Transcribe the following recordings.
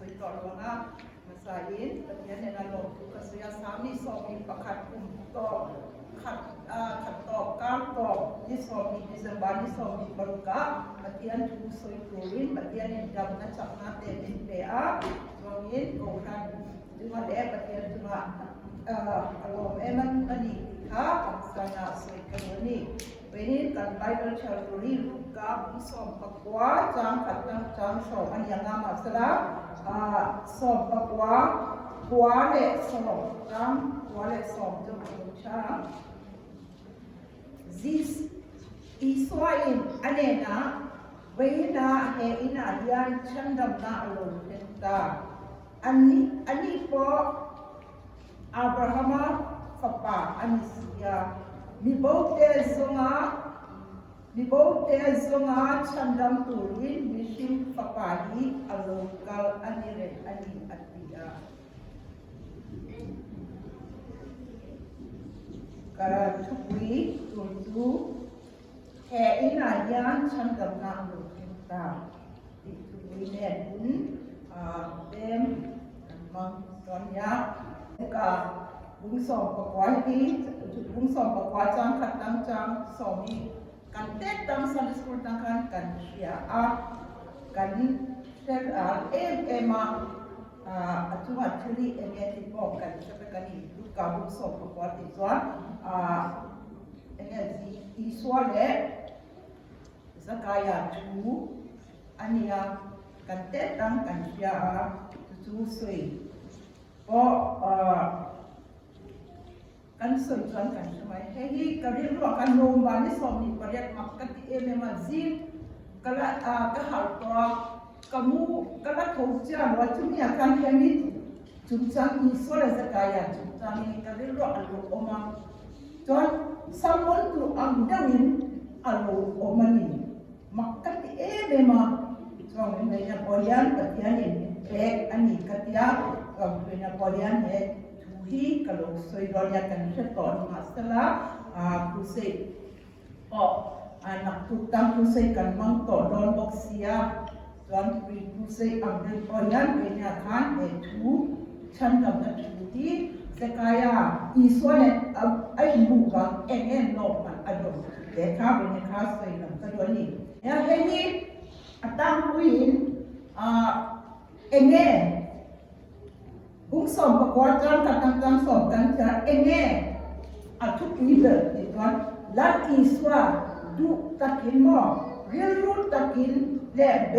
sawi tawh lo ang a, hmasain Pathian nena lawmthu ka sawi a, Sangni 11 kum tawh khat khat tawp kar tawp ni 20 December ni 26 ah Pathian thu sawi turin Pathianin damna chakna te min pe a, chuangin Kohhran chunga leh Pathian chunga a lawm em a ni tih kha kan sana sawi ka duh a ni. Vawiin kan Bible chhiar tur hi Luka bung 19 chang khat tang chang 10 a ni ang a, mahsela 19 kua leh 10 chang kua leh 10 chu ka lo chhiar ang. Zis Isuain a nenah vawiinah he inah hian chhandamna a lo thleng ta. Ani ani pawh Abrahama fapa a ni si a, mibote zawnga mibote zawnga chhandam turin mihring fapa hi a lo kal a ni reng a ni, a ti a. Ka thupui tur chu he inah hian chhandamna a lo thleng ta tih thupui nen in pem kan hmang dawn nia. Ka bung 19 hi bung 19 chang khat tang chang 10 hi kan tet tang Sunday school tang khan kan hria a, kan hre ral em em a, a chungah thil hi eng nge tih pawh kan hre vek a ni. Luka bung 19 tih chuan eng nge Isua leh Zakaia thu a nia, kan tet ang kan hria a, chu chu sawi pawh kan sawi chuan kan hre mai. Hei hi ka rilruah kan lawmban ni 28 mak ka ti em em a, zing ka la ka harh tawh a, ka mu ka la tho chiah lo a, chumi ah khan hianin chungchang Isua leh Zakaia chungchang hi ka rilruah a lo awm a. Chuan Samuel tur ang deuhin a lo awm a ni. Mak ka ti em em a, chuan min hmeichhia pawh hian Pathianin min pek a ni ka ti a, chuan hmeichhia pawh hian he thu hi ka lo sawi dawn nia kan hre tawh ni mahsela crusade pawh naktuk tan crusade kan hmang tawh dawn bawk sia, chuan crusade ang deuh pawh hian hmeichhia khan he thu chhandamna thu hi Zekaia Isua nen a inhmuh vang eng em lawk man a dawn tih leh kha Rene kha sawi lam ka duh a ni. Hei hi a tlangpuiin eng nge bung 19 chang khat tang chang 10 kan chhiar eng nge a thupui ber tih chuan Lal Isua duh takin maw rilru takin leh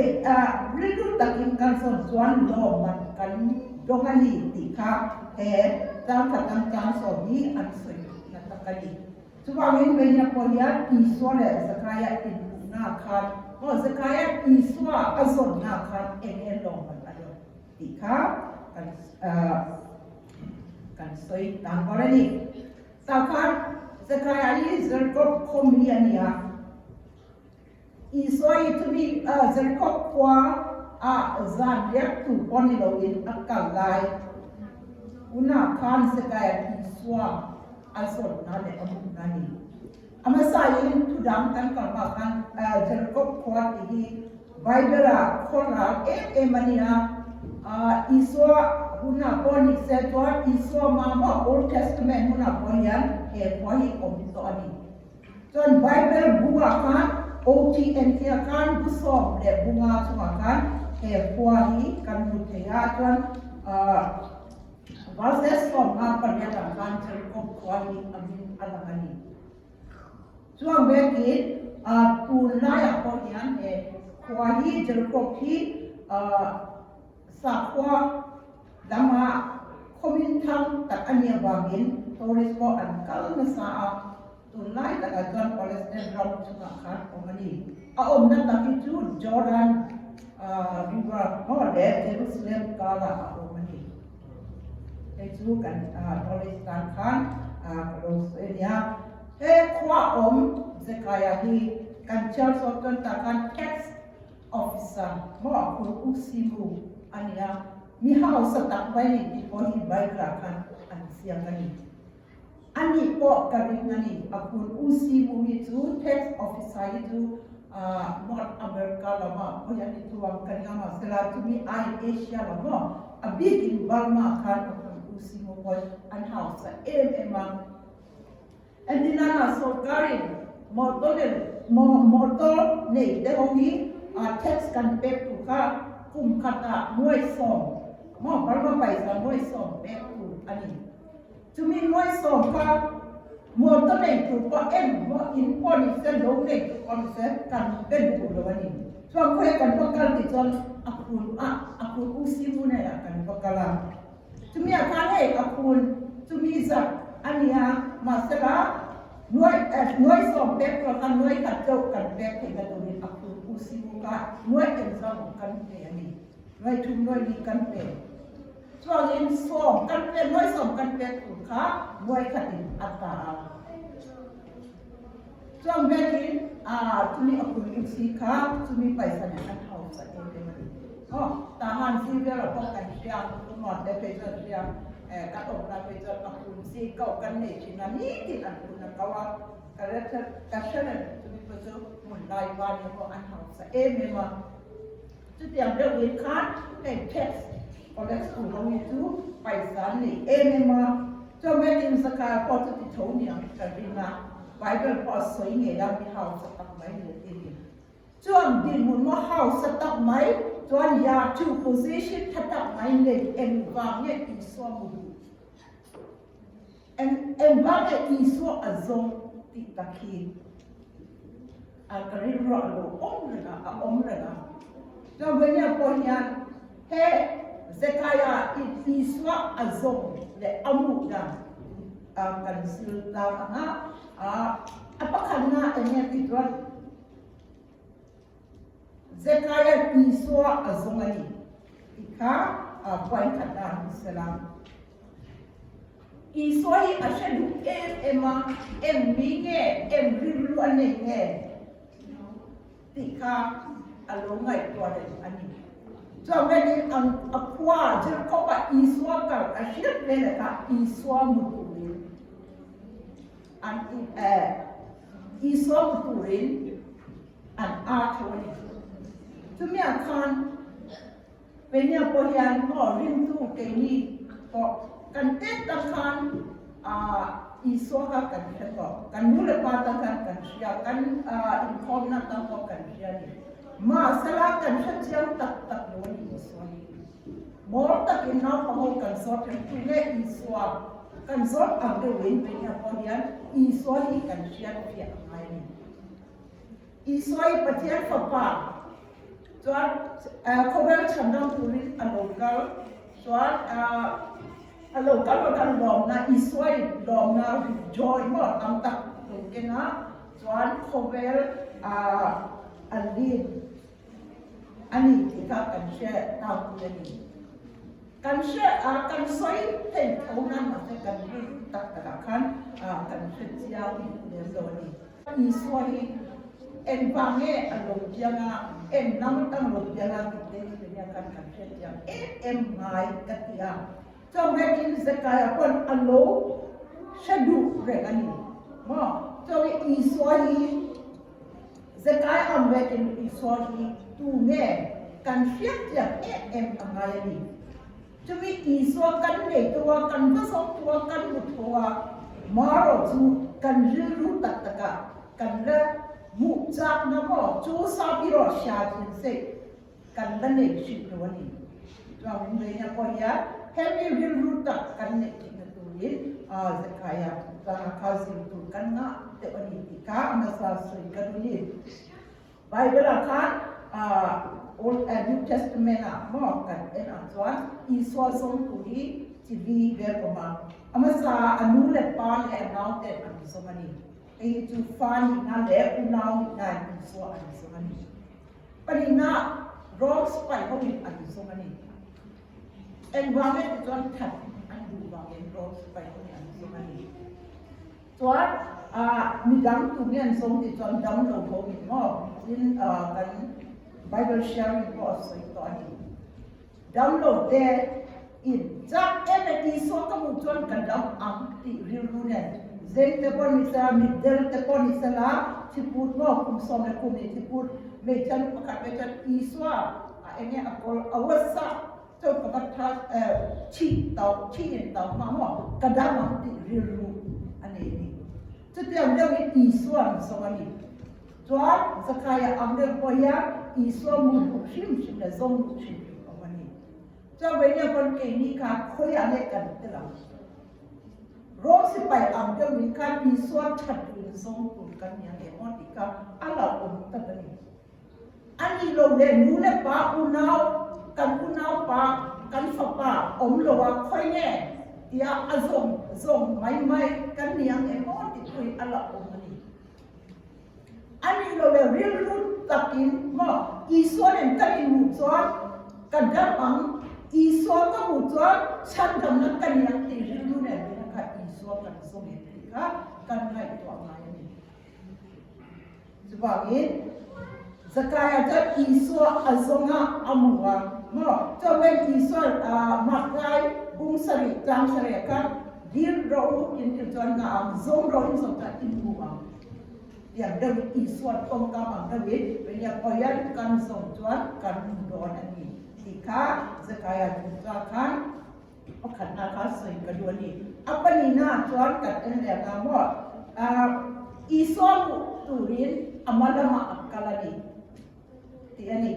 rilru takin kan sawn chuan lawmman kan dawng a ni tih kha he changkhat ang chang 10 hi an sawi na tak a ni. Chuvangin Mehia pawh hian Isua leh Zakaia inhmuhna khan maw Zakaia Isua a zawnna khan eng nge lawmman a dawn tih kha kan kan sawi tan bawr a ni. Tah khan Zakaia hi Jakob khawmi a ni a. Isua hi chumi Jeriko khua ah zan riak tu pawh ni loin a kal lai. Unah khan Zekaia Isua a zawtna leh a hmuhna a ni. A hmasain thudang kan kal hma khan Jeriko khua tih hi Bible ah khaw ral em em a ni a. Isua hunah pawh ni se chuan Isua mamawh Old Testament hunah pawh hian he khua hi awm tawh a ni. Chuan Bible bu ah khan OTNT ah khan bu 10 leh bu 5 chungah khan he khua hi kan hmu thei a, chuan verses 58 ah khan Jericho khua hi a hming a lang a ni. Chuan vekin tunlaiah pawh hian he khua hi Jericho hi sakhua lama khawmin thang tak a nih avangin tourist pawh an kal nasa a, tunlai takah chuan Palestine ram chungah khan awm a ni. A awmna tak hi chu Jordan River maw leh Jerusalem karah a awm a ni. Hei chu kan tourist tan khan ka lo sawi a nia. He khua awm Zekaia hi kan chhiar sawn chuan tah khan tax Officer maw a phur u Simu a nia, mi hausa tak mai ni tih pawh hi Bible ah khan an chiang a ni. A nih pawh ka ring a ni, a phur u Simu hi chu tax officer hi chu North America lama pawh hian i chuang ka ring a, mahsela chumi aiin Asia lam maw a bikin Burma khan a phun u si maw pawh an hausa em em a. Entinana sorkarin motor leh motor nei te ho hi tax kan pek tur kha kum khatah nuai sawm maw Burma paisa nuai sawm pek tur a ni. Chumi nuai sawm kha motor nei tur pawh eng maw in pawh ni se lo nei tur pawh ni se kan pe duh lo a ni. Chuan khawi kan va kal tih chuan a phun a a phun u simu nen ah kan va kal a. Chumi ah khan hei a phun chumi zat a nia mahsela nuai nuai sawm pek tur khan nuai khat chauh kan pek theihna turin a phun u simu kha nuai engzam kan pe a ni. Nuai thum nuai li kan pe. Chuangin sawm kan pek nuai sawm kan pek tur kha nuai khatin a ta a. Chuang vekin chumi a pui u si kha chumi paisa nen an hausa em em a ni. Aw tahan zing vel ah pawh kan hria nuam te phei chuan hria kan awm lai phei chuan a phun si kau kan nei thin a nitin an phun a kau a ka ka hre reng chumi pawh chu hmun lai pa ni pawh an hausa em em a. Chutiang deuh in khan heng tax collect tu ho hi chu paisa an nei em em a, chuan vekin zaka pawh chu ti tho niang ka ring a, Bible pawh a sawi ngei a mi hausa tak mai ni a ti ni. Chuan dinhmun maw hausa tak mai chuan ya chu position tha tak mai nei eng vang nge Isua mu duh? Eng eng vang nge Isua a zawng tih tak hi a ka rilruah a lo awm reng a, a awm reng a. Chuan Venia pawh hian he Zekaia Isua a zawng leh a muh dan kan zir tlang ang a, a pakhatna eng nge tih chuan Zekaia Isua a zawng a ni tih kha point khat a ni sela. Isua hi a hre duh em em a, eng mi nge, eng rilru a nei nge tih kha a lo ngaihtuah reng a ni. Chuan venin ang a khua Jerikhopa Isua kal a hriat veleh kha Isua mu turin an in eh Isua mu turin an a tho a ni. Chumi ah khan Keini pawh hian maw ringtu keini pawh kan tet tak khan Isua kha kan hre tawh, kan nu leh pa tan khan kan hria, kan inkhawmna tan pawh kan hria a ni. Mahsela kan hre chiang tak tak lo a ni Isua hi. Mawl takin naupang ho kan zawt reng tu nge Isua kan zawt ang deuhin keini pawh hian Isua hi kan hriat fiah a ngai a ni. Isua hi Pathian Fapa chuan khawvel chhandam turin a lo kal chuan a lo kal a kan lawmna Isua hi lawmna joy maw tam tak lo keng a chuan khawvel a lead a ni tih kha kan hre tangpui a ni. Kan hre a kan sawi thei tho nan mahse kan rilru tak takah khan kan hre chiang lem lo a ni. Isua hi engvang nge a lo piang a, eng lam atang lo piang a tih te hi nia khan kan hrethiam em em ngai ka ti a. Chuan vekin Zekaia pawn a lo hre duh reng a ni maw? Chuan Isua hi Zekaia ang vekin Isua hi tu nge kan hriatthiam em em a ngai a ni. Chumi Isua kan nei tawh a, kan va zawk tawh a, kan hmu tho a, marawh chu kan rilru tak takah kan la hmuh chakna maw chu sap erawh hria thin se kan la nei hrim lo a ni. Chuan Ringlena pawh hian hemi rilru tak kan neih theihna turin Zekaia chungchanga kha zir tur kan ngah deuh a ni tih kha hmasa sawi ka duh ni. Bible ah khan Old and New Testament ah maw kan en ah chuan Isua zawng tu hi chi li vel awm a, a hmasa ah a nu leh pa leh a nau ten an zawng a ni. Hei hi chu fa nihna leh unau nihna in Isua an zawng a ni. Pahnihna ah Rome sipai ho in an zawng a ni. Engvang nge ti chuan that an duh vangin Rome sipai ho in an zawng a ni. Chuan midang tu nge an sawm tih chuan dam lo tho min maw? Tin kan Bible sharing pawh a sawi tawh a ni. Dam lo te in chak em em Isua ka hmuh chuan ka dam ang tih rilru nen zeng te pawh ni sela, mitdel te pawh ni sela, Thiput maw kum sawm leh kum nih thiput hmeichhia nu pakhat ve chuan Isua a enge a kawl a wasa chaw ka va tha thi tau thi in tau hma maw ka dam ang tih rilru a nei a ni. Chutiang deuh hi Isua an zawng a ni. Chuan Zakaia ang deuh pawh hian Isua mu duh hrim hrim leh zawng duh hrim hrim awm a ni. Chuan vawinia pawn keini kha khawiah nge kan tel ang? Rom sipai ang deuhin khan Isua that rin zawng tur kan ni ang em aw tih kha a lo awm tak a ni. A nih loh leh nu leh pa unau, kan unau pa, kan fapa awm lo a khawi nge tia a zawng zawng mai mai kan ni ang em aw tih pawhin a lo awm a ni. A nih loh leh rilru takin maw Isua nen kan inhmuh chuan ka dam ang, Isua ka hmuh chuan chhandamna ka ni ang tih rilru nen bena kha Isua kan zawng em tih kha kan ngaihtuah ngai a ni. Chuvangin Zakaia chuan Isua a zawng a, a hmu a maw? Chuan Isua Matthai bung sarih tlang sarih khan dil rawh u in tih chuan nga ang, zawng rawh in zawng chuan in hmu ang. Tiang deuhin Isua tawngkam ang deuhin Ringa pawh hian kan zawng chuan kan hmu dawn a ni tih kha Zakaia chungchang khan pakhatna kha sawi ka duh a ni. A pahnihna chuan kan en leh ang a maw? Isua hmuh turin ama lamah a kal a ni tih a ni.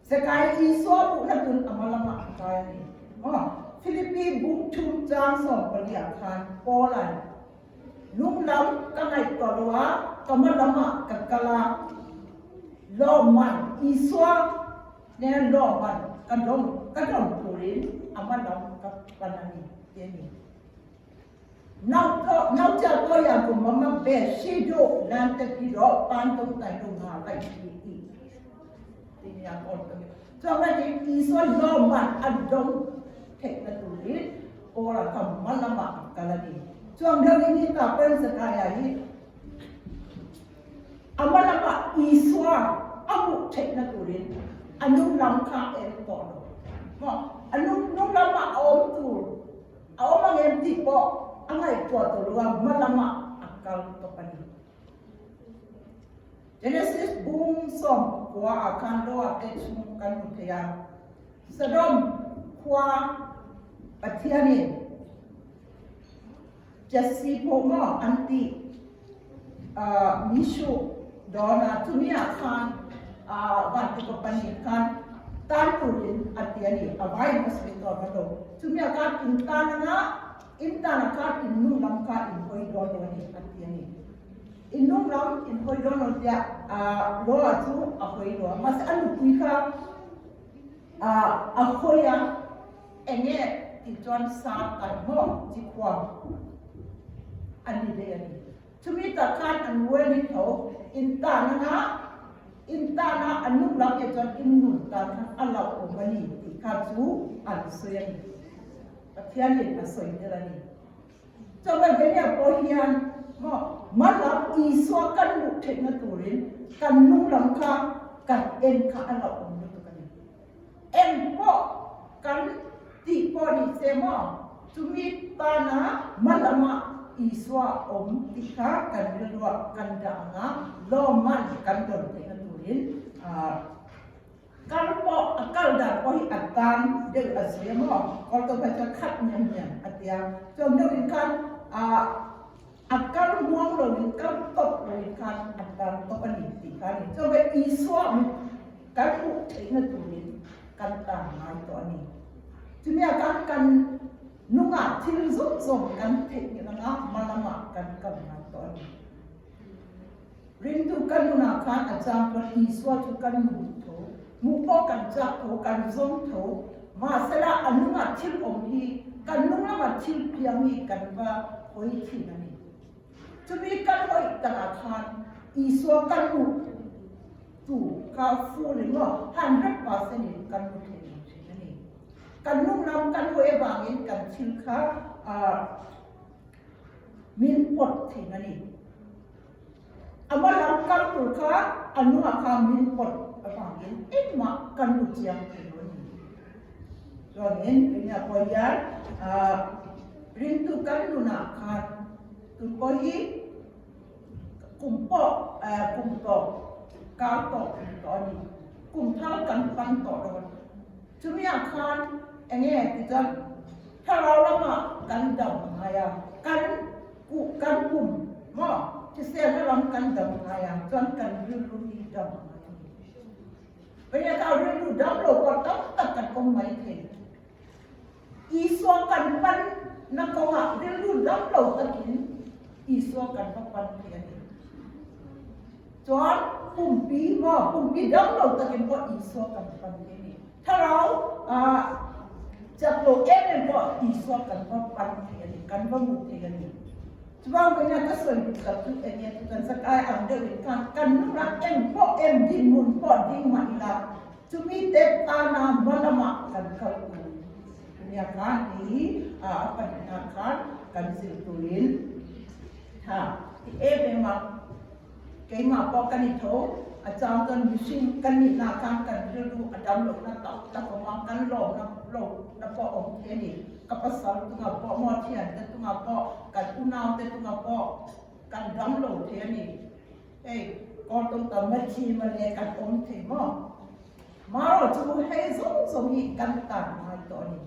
Zakaia Isua hmuhna tun ama lamah a kai a ni maw? Philippi bung thum chang 14 ah khan Paul-a'n Lung lam ka ngaihtuah lo a, ka hma lamah ka kal a, lawmman Isua nen lawmman ka dawng ka dawng turin a hma lam ka pan a ni ti a ni. Nauchal pawh hian kum mama be si duh nan te pi rawh pan tum tai lu nga lai ti ti ti nia kawl ka ni. Chuan ka ti Isua lawmman a dawng theihna turin Paula kha hma lamah a kal a ni. Chuan deuhin hi ta Prince Zakaia hi a hma lamah Isua a hmuh theihna turin a nung lam kha a en tawh lo. Maw? A nung nung lamah a awm tur, a awm ang em tih pawh a ngaihtuah tawh lo a, hma lamah a kal tawp a ni. Genesis bung 19 ah khan Noah te chhung kan hmu thei a. Sodom khua Pathianin Jesse pawh maw an tih Mishu dawn a, chumi ah khan Vantuka pahnih khan tan turin a ti a ni, a vaiin ka sawi tawh na lo. Chumi ah khan in tan anga in tan ah khan in nu lam kha in hawi dawn lo a ni a ti a ni. In nung lam in hawi dawn lo tia Loa chu a hawi lo a, mahse a nupui kha a hawi a, enge tih chuan sa kai maw chi khuam a ni daih a ni. Chumi tak khan an welling tho in tan anga in tana a nung lam leh chuan in nun tan khan a hlauh awm a ni tih kha chu an sawi a ni. Pathianin a sawi tel a ni. Chuan Daniel pawh hian maw hmalam Isua kan luh theihna turin kan nung lam kha kan en kha a lo awm lutuk a ni. Eng pawh kan tih pawh ni se maw chumi tana hmalama Isua awm tih kha kan rilruah kan dah ang a, lawmman kan rawn theihna turin Kal pawh a kal dan pawh hi a tan deuh a sawi a maw? Kawlto phei chuan khat niam niam a ti a, chuan deuh in khan ah a kal muang lo in kal tawp lo in khan a tan tawp a ni tih kha a ni. Chuan ve Isua mit kan hmuh theihna turin kan tan ngai tawh a ni. Chumi ah khan kan nungah thil zawng zawng kan theih anga hma lamah kan kal ngai tawh a ni. Ringtu ka nunah khan a chang chuan Isua chu kan hmu tho, hmuh pawh kan chak tho, kan zawng tho. Mahsela a nungah thil awm hi, kan nung lamah thil piang hi kan va hawi thin a ni. Chumi kan hawi takah khan Isua kan hmuh tu kha full in maw 100% in kan hmu thei lo thin a ni. Kan nung lam kan hawi avangin kan thil kha min pawt thin a ni. A hma lam kal tur kha a nungah kha min pawt avangin engmah kan hmu chiang thei lo a ni. Chuanin Ringa pawh hian ringtu kan nunah khan tun pawh hi. Kum pawh kum tawh kar tawh kum tawh a ni. Kum thar kan pan tawh dawn. Chumiah khan enge tichuan thlarau lamah kan dam a ngai a, kan kuh kan kum maw hriselna lam kan dam a ngai a, chuan kan rilru hi dam a ngai a ni. Enge kha rilru dam lo pawh tam tak kan awm mai thei. Isua kan pan na kawngah rilru dam lo takin Isua kan va pan thei a ni. Chuan pumpi maw pumpi dam lo takin pawh Isua kan pan thei a ni. Thlarau ah chak lo em em pawh Isua kan va pan thei a ni, kan va hmu thei a ni. Chuvang pawhin ka sawi duh tak chu eng nge chu kan zakai ang deuhin khan kan nunah eng pawh em dinhmun pawh ding mah ila Chumi te tana hma lamah kan kal tur nia khan hi a pahnihna khan kan zir turin tha ti em em a, keimah pawh ka ni tho, a chang chuan mihring ka nihna khan kan rilru a dam lohna tak tak awm a, kan lawmna lohna pawh awm thei a ni, ka pasal chungah pawh maw thiante chungah pawh kan unaute chungah pawh kan dam lo thei a ni. Hei kawrtawng tam a thi mawle kan awm thei maw? Marawh chu hei zawng zawng hi kan tan ngai tawh a ni.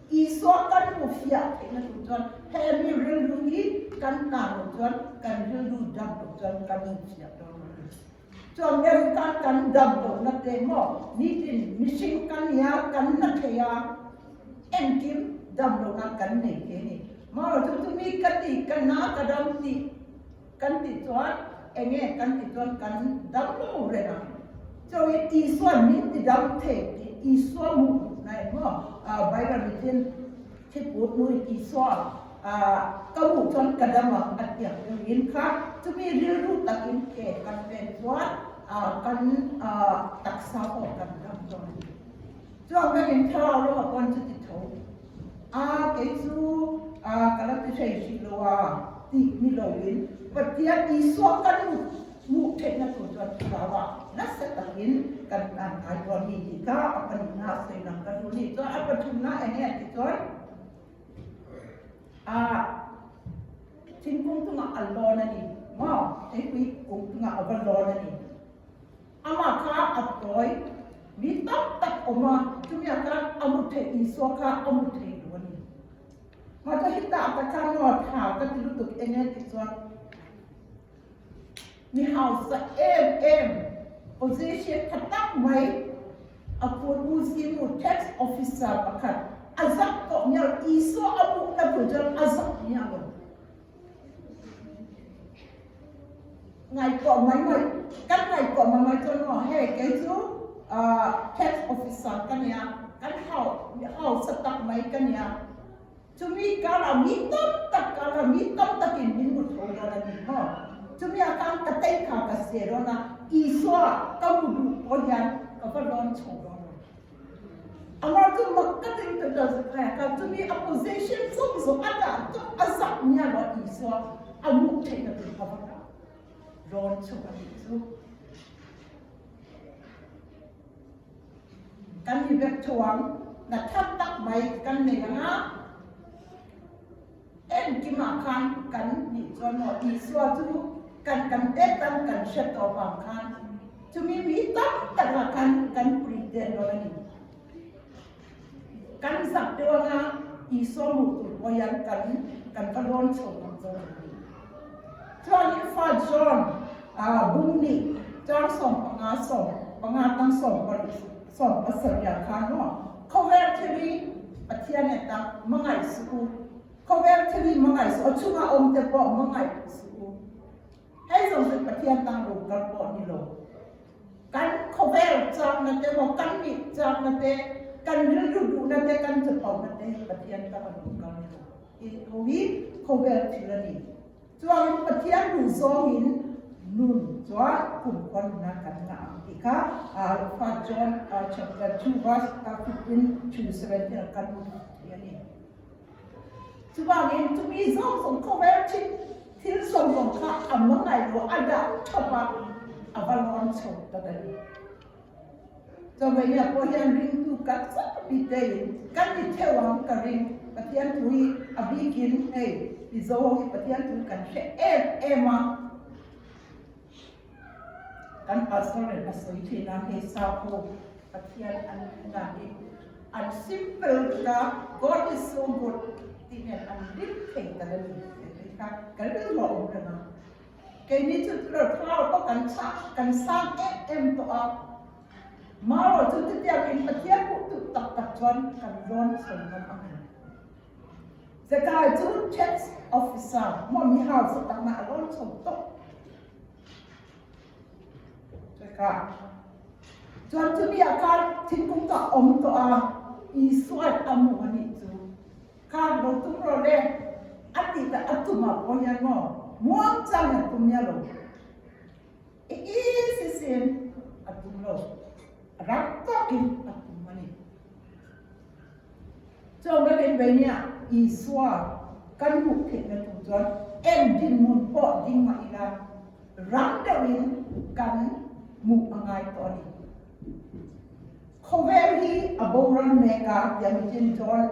Isua kan hmu fiah theihna tur chuan he mi rilru hi kan tan loh chuan kan rilru dam loh chuan kan hmu fiah dawn a ni. Chuan eng tan kan dam lohna te maw nitin mihring kan nia kan na thei a, engkim dam lohna kan nei thei a ni. Marawh chu chumi ka ti ka na ka dam tih Kan tih chuan enge kan tih chuan kan dam lo reng ang. Chawin Isua'n min ti dam thei tih Isua hmuh duhna emaw Bible mitin thiput hnuin Isua ka hmuh chuan ka dam ang a ti ang deuhin kha chumi rilru takin ke kan pen chuan kan taksa pawh kan dam dawn a ni. Chuan kan inthlarau lamah pawn chuti tho a kei chu ka la ti hrei hrih lo a tih ni loin Pathian Isua kan hmuh theihna tur chuan thlarau ah nasa takin kan tan ngai dawn ni tih kha a pahnihna a sawi lang ka duh ni. Chuan a pathumna eng nge tih chuan a thingkung chungah a lawn a ni maw? Theipui kung chungah a va lawn a ni. Amah kha a tawi mi tam tak awm a, chumia khan a mu theih Isua kha a mu thei lo a ni. Mahse hetah ka khan maw tha ka ti lutuk eng nge tih chuan mi hausa em em position tha tak mai a put u Simu tax officer pakhat a zak tawh mial Isua a hmuhna tur chuan a zak miah lo. Ngaihtuah mai mai, kan ngaihtuah mai mai chuan maw hei kei chu tax officer ka nia, kan hausa tak mai ka nia, chumi karah mi tam tak karah mi tam takin min hmu tho dawn a ni maw, chumi ah khan ka tei kha ka se dawn a, Isua ka hmu duh pawh hian ka va lawn chho dawn lo. Amah chu mak ka ti lutuk lo Zechariah kha chumi a position zawng zawng a dah chawp a zak nia lo Isua a hmuh theihna tur a va rawn chhuak a nih chu. Kan ni vek tho ang, na that tak mai kan nei ang a, engkimah khan kan nih chuan maw Isua chu kan kan te tan kan hre tawh vang khan Chumi mi tam takah khan kan pretend dawn a ni. Kan zak deuh anga Isua hmuh tur pawh hian kan kan va rawn chho ngam dawn a ni. Chuanin fa John bung nih chang 15 15 tang 17 17 khan maw khawvel thil hi Pathian e tak hmangaih suh u, khawvel thil hi hmangaih suh u, a chhunga awm te pawh hmangaih suh u. Hei zawng chu Pathian tan ro kal pawh ni lo. Kan khawvel chakna te maw, kan mit chakna te, kan rilru duhna te, kan chapona te hi Pathian tan a ro kal ni lo. I ho hi khawvel thil a ni. Chuangin Pathian duh zawngin nun chuan kum khawnna kan ngah ang tih kha First John chapter 2 verse 15 to 17 kan hmu thei a ni. Chuvangin chumi zawng zawng khawvel thin thil zawng zawng kha a hmangaih lo a dah thap a, a va lawn chho ta daih. Chawhmehia pawh hian ringtu kan zat bitein kan ni theuh ang ka ring. Pathian thu hi a bikin hei Mizo ho hi Pathian thu kan hre em em a. Kan pastor in a sawi thin a, hei sapho Pathian an rinna hi an simple tuk a, God is so good tih nen an ring thei ta la ni tih te kha ka rilru a awm reng a. Keini chu thlarau pawh kan chhang kan sang em em tawh a, marawh chu chutiangin Pathian hmuh duh tak tak chuan kan rawn sawi ngam ang em? Zekai chu tax officer maw mi hausa takna a rawn chho tawh. Cheka. Chuan chumi ah khan thingkung ka awm tawh a, Isua'n a hmu a nih chu. Khan lo tum rawh le, a tih tak a tum ah pawh hian maw muang chang hian tum nia lo. I easy sin a tum lo, rang tawkin a tum a ni. Chuan ka rin ve nia, Isua kan hmuh theihna tur chuan eng dinhmun pawh ding mah ila rang deuhin kan hmuh a ngai tawh a ni. Khawvel hi a boral mek a, tiang hi chin John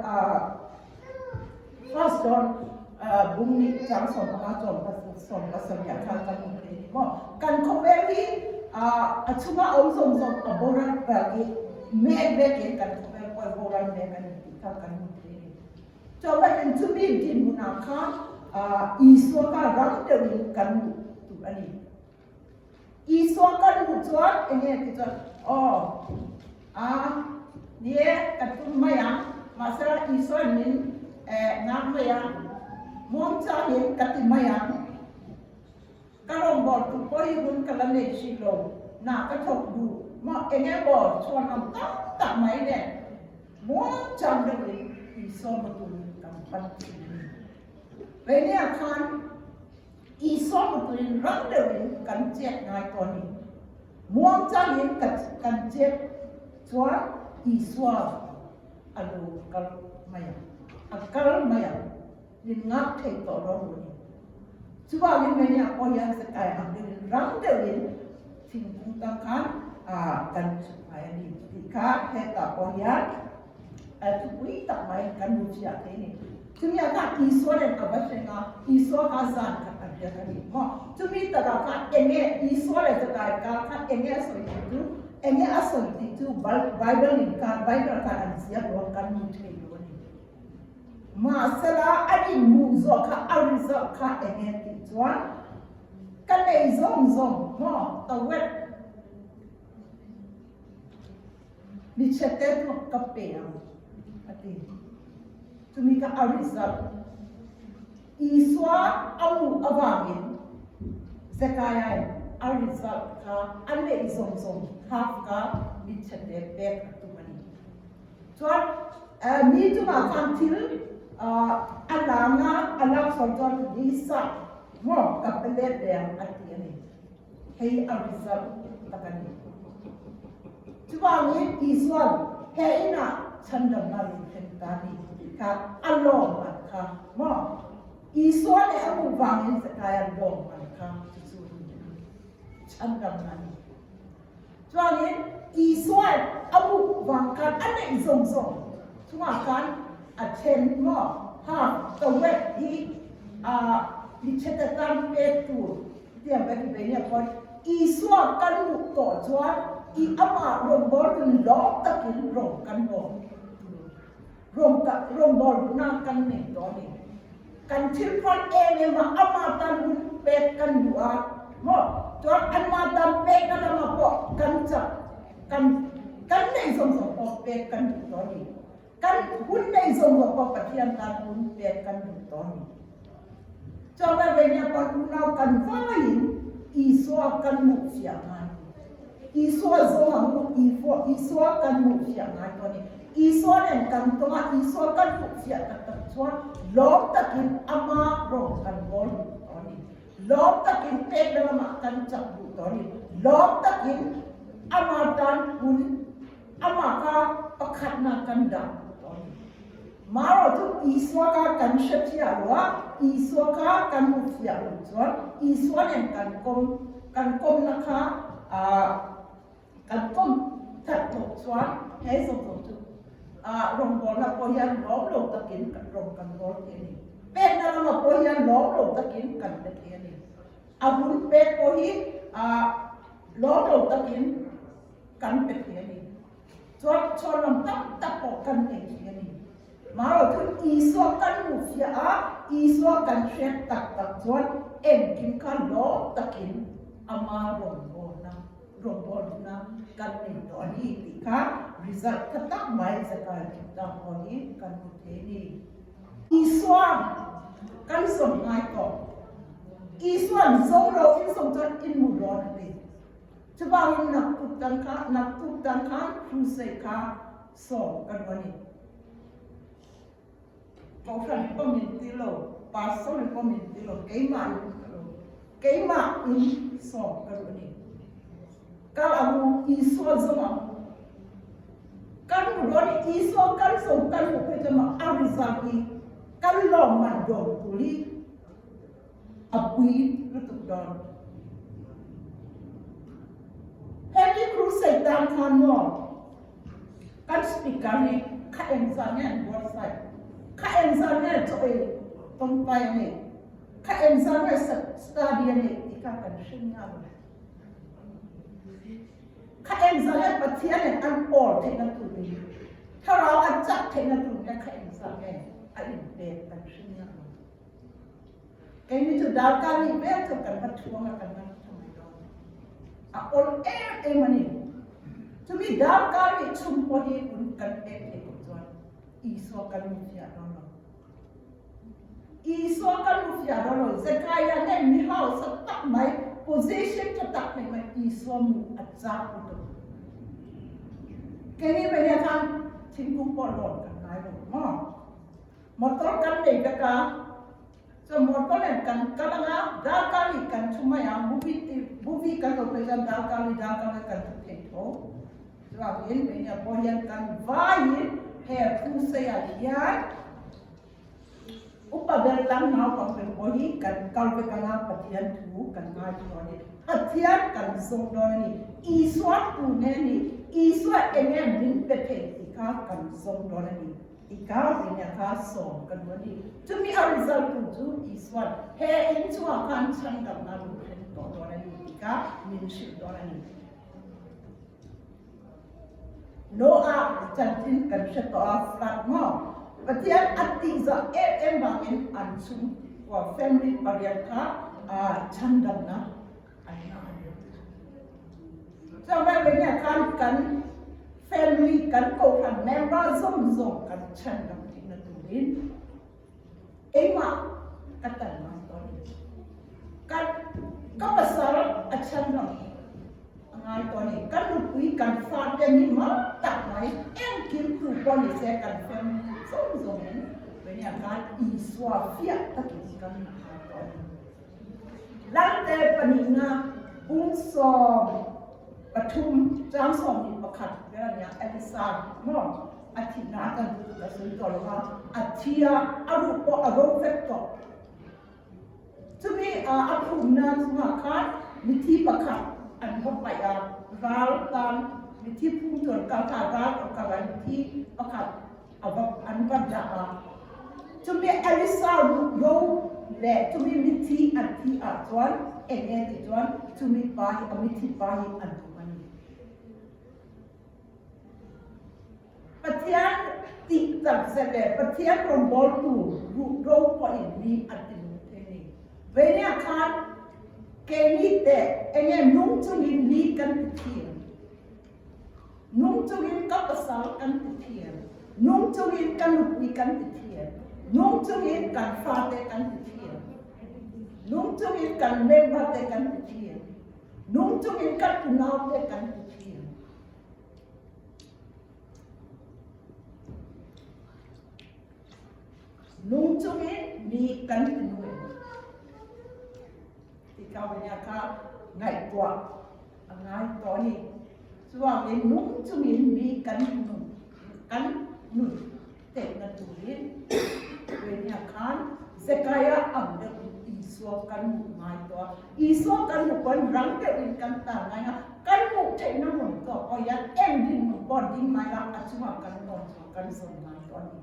First John bung nih chang 15 17 ah khan kan hmu thei a ni maw? Kan khawvel hi a chhunga awm zawng zawng a boral vel i mek vekin kan khawvel pawh a boral mek a ni tih kha kan hmu thei a ni. Chuan chumi dinhmunah khan Isua kha rang deuhin kan hmuh tur a ni. Isua kan hmuh chuan eng nge tih chuan aw a ni e ka tum mai ang mahse Isuain min ngak mai ang muangchangin ka ti mai ang ka rawngbâwl tur pawh hi hun ka la nei hrih lo na ka thawk duh maw eng emaw chhuan ang tak tak mai nen muangchang deuhin Isua hmu turin kan pan thin a ni. Veinia khan Isua hmutuin rang deuhin kan chet ngai tawh a ni. Muangchangin kan chet chuan Isua a lo kal mai ang, a kal mai ang, min ngak thei tawh lo a ni. Chuvangin Mania pawh hian Zekai ang deuhin rang deuhin thingkung tang khan kan chhuk ngai a ni tih kha hetah pawh hian thupui tak mai kan hmu chiah thei a ni. Chumi ah khan Isua nen a va thleng a, Isua kha zan khat a riak a ni maw? Chumi takah khan enge Isua leh Zakai kar khan enge a sawi tih chu, enge a sawi tih chu Bible in khan, Bible khan an ziak lo a, kan hmu thei lo a ni. Mahsela a inhmuh zawh kha a result kha enge tih chuan ka nei zawng zawng maw tawet Mi chhete chu ka pe ang, a ti. Chumi kha a result. Isua a hmuh avangin Zechariah-in a result kha a neih zawng zawng half kha mi chhete pek a tum a ni. Chuan mi chungah khan thil a lang a, a lak sawn chuan Lisa maw ka pe let ve ang a ti a ni. Hei a result tak a ni. Chuvangin Isua'n he inah chhandamna lo thlen ta ni tih kha a lawm man kha maw? Isua leh a hmuh vangin Zakaia lawm man kha chu chu a ni a, chhandamna a ni. Chuanin Isua'n a hmuh vang khan a neih zawng zawng chungah khan a then maw? Ha, ka web hi a michhete tan pek tur Tiang kan ti ve nia pawn Isua kan hmuh tawh chuan i amah rawngbâwl tun lawm takin rawng kan bâwl tur rawng ka rawngbâwl duhna kan nei tawh a ni. Kan thil phuan em em a amah tan hun pek kan duh a maw chuan anmah tan pekna lamah pawh kan chak kan kan nei zawng zawng pawh pek kan duh tawh a ni. Kan hun nei zawng zawng pawh Pathian tan hun pek kan duh tawh a ni. Chuan Venia pawn unau kan vaiin Isua kan hmuh fiah ngai. Isua zawng ang u, Isua kan hmuh fiah ngai tawh a ni. Isua nen kan tawng a, Isua kan hmuh fiah tak tak chuan lawm takin ama rawng kan bawl duh tawh a ni. Lawm takin pekna lamah kan chak duh tawh a ni. Lawm takin ama tan hun Amah kha pakhatna kan dah duh tawh a ni. Marawh chu Isua kha kan hre chiah lo a, Isua kha kan hmu fiah lo chuan Isua nen kan kawm, kan kawmna kha ah kan kawm that loh chuan he zawng zawng chu ah rawngbawlna pawh hian lawm lo takin kan rawng kan bawl thei a ni. Pekna lamah pawh hian lawm lo takin kan pe thei a ni. A hun pek pawh hi ah. Lawm lo takin kan pe thei a ni. Chuan chhuanlam tam tak pawh kan nei thei a ni. Marawh chu Isua kan hmuh fiah a, Isua kan hriat tak tak chuan engkim kha lawm takin ama rawngbawlna, rawngbawlna kan nei tawh a ni tih kha result tha tak mai Zakaia chungchang pawh hi kan hmu thei a ni. Isua kan zawm ngai tawh. Isuan zo lo in zawm chuan in mu dawn a ti. Chuvangin naktuk tan kha, naktuk tan khan crusade kha sawm ka duh a ni. Kohhran pawh min ti lo, pastor pawh min ti lo, keimah in ka lo, keimah in sawm ka duh a ni. Kal ang u, Isua zawm ang u. Kan hmu dawn i, Isua kan zawm kan hmuh phei chuan a result hi kan lawmman dawn tur hi a pui lutuk dawn. Hemi crusade tan khan maw kan speaker hi kha engzah nge an buatsaih, kha engzah nge chaw ei tawngtai a neih, kha engzah nge study a neih tih kha kan hre nghal lo. Kha engzah nge Pathian in an awl theihna tur hi, thlarau a chak theihna tur nge kha engzah nge a inpek kan hre nghal lo. Keini chu darkar nih vel chu kan va thuang a kan va tha mai dawn. A awl em em a ni. Chumi darkar nih chhung pawh hi un kan pek thei kawp chuan Isua kan hmu fiah dawn lo. Isua kan hmu fiah dawn lo. Zekaia nen mi hausa tak mai, position tha tak nei mai Isua hmuh a chak lutuk. Keini mai hian khan thingkung pawh lawn kan ngai lo maw? Motor kan nei vek a, chuan motor nen kan kal ang a, darkar hi kan thu mai ang, movie ti movie kan lo phei chuan darkar hi darkar hi kan thu thei tho. Chuvangin hmeichhia pawh hian kan vaiin he Crusade-ah hian upa ber tang naupang ber pawh hi kan kal vek ang a, Pathian thu kan ngaithla a ni. Pathian kan zawng dawn a ni. Isua tu nge a ni? Isua eng nge min pe thei tih kha kan zawng dawn a ni. I kar ringa kha sawm ka duh a ni. Chumi a result tu chu Isuan he in chungah khan chhandamna lu thlen tawh dawn a ni tih kha min hrilh dawn a ni. Noah chanchin kan hre tawh a, flood maw? Pathian a tihzah em em vangin an chhungkua family pariat kha chhandamna an ngah a ni. Chuan Bible khan kan family kan kohhran member zawng zawng kan chhan lam theihna turin keimah ka tan ngai tawh a ni. Ka ka pasal a chhan lam a ngai tawh a ni. Ka nupui kan fate mi mal tak mai engkim tu pawh ni se kan family zawng zawngin Bible khan Isua fiah takin kan ngai tawh a ni. Lalte pahnihna pung 13 chang 21 vel a nia, Elisa maw a thihna a kan duh ka sawi tawh lo a, a thi a, a ruh pawh a ro vek tawh. Chumi a phumna chungah khan mithi pakhat an va paih a, ral tan mithi phum tur kal kha ral a kal a, mithi pakhat a va an va dah a. Chumi Elisa ruh ro leh chumi mithi an thi ah chuan eng nge tih chuan chumi pa hi a mithi pa hi a nung a ni. Pathian tih tak zet leh Pathian rawngbawltu ruh ro pawhin mi an ti nung thei a ni. Veinia khan keini teh eng nge nung chungin mi kan ti thin. Nung chungin ka pasal kan ti thiam, nung chungin ka nupui kan ti thiam, nung chungin kan fate kan ti thiam, nung chungin kan member te kan ti thiam, nung chungin kan unau te kan ti thiam. Nung chungin mi kan ti nung em? Ti kau nia kha ngaihtuah a ngai tawh a ni. Chuvangin nung chungin mi kan nun kan nun tehna turin Renia khan Zekaia ang deuhin Isua kan hmuh ngai tawh a. Isua kan hmuh pawn rang deuhin kan tan ngai a, kan hmuh theihna hmun tawh pawh hian eng dinhmun pawh ding mai la a chungah kan lawn chhuah kan zawn ngai tawh a ni.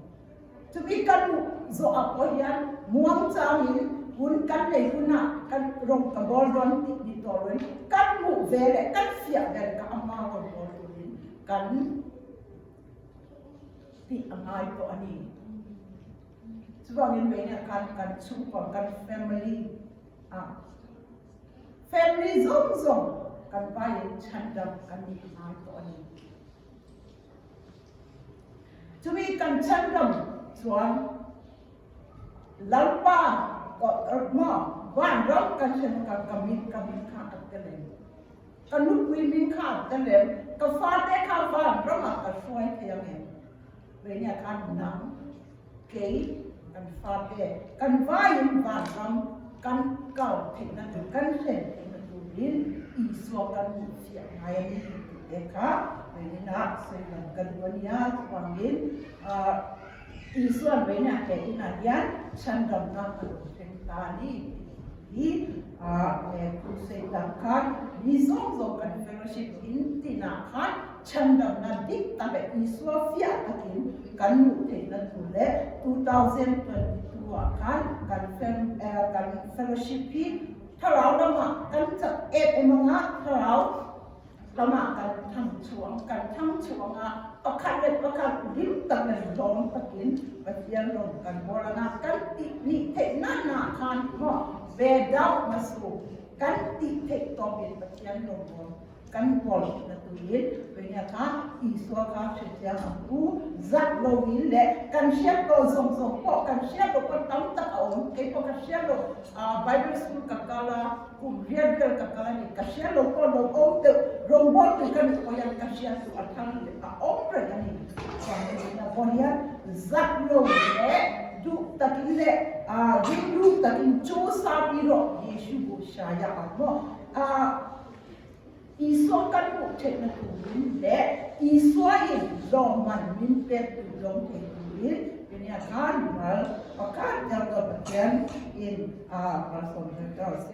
Chumi kan hmuh zawhah pawh hian muangchangin hun kan nei hunah kan rawng ka bawl dawn tih ni tawh loin kan. hmuh ve leh kan fiah ber kha ama rawn bawl turin kan tih a ngai tawh a ni. Chuvangin Mania khan kan chhungkua kan family a family zawng zawng kan vaiin chhandam kan nih a ngai tawh a ni. Chumi kan chhandam chuan Lalpa maw vanram kan hre ka ka min ka min kha a tel em? Ka nupui min kha a tel em? Ka fate kha vanramah ka hruai thei ang em? Veinia khan nang, kei, kan fate, kan vaiin vanram kan kal theihna tur, kan hlen theihna turin Isua kan hmuh fiah ngai a ni tih te kha Veininah sawi lam ka duh a nia. Chuvangin Isuan Veinia he inah hian chhandamna a lo thleng ta a ni tih hi he crusade ah khan mi zawng zawng kan fellowship in tinah khan chhandamna dik tak leh Isua fiah takin kan hmuh theihna tur leh 2022 ah khan kan kan fellowship hi thlarau lamah kan chak em em anga thlarau Lamah kan thang chhuang, kan thang chhuang a, pakhat leh pakhat hlim tak leh hlawm takin Pathian rawn kan bawl ang a, kan tih nih theih nana khan maw ve deuh hmasu kan tih theih tawpin Pathian rawn bawl kan bawl na turin Venia kha Isua kha hrechiang ang u, zat loin leh kan hriat tawh zawng zawng pawh kan hriat loh pawh tam tak a awm, kei pawh ka hriat loh Bible school ka kal a, Kum riat vel ka kal a ni, ka hria lo pawh lo awm deuh, rawngbawltu ka nih pawh hian ka hria chu a thang leh a awm reng a ni. Chuan hetiang pawh hian zak lo leh duh takin leh rilru takin chu sa pi rawh Yeshu bu hriaia ang maw? Isua kan hmuh theihna turin leh Isuain lawmman min pek tur lawm thei turin Kenya khan mal pakhat tel ka Pathian in a malsawm zel ta rawh se.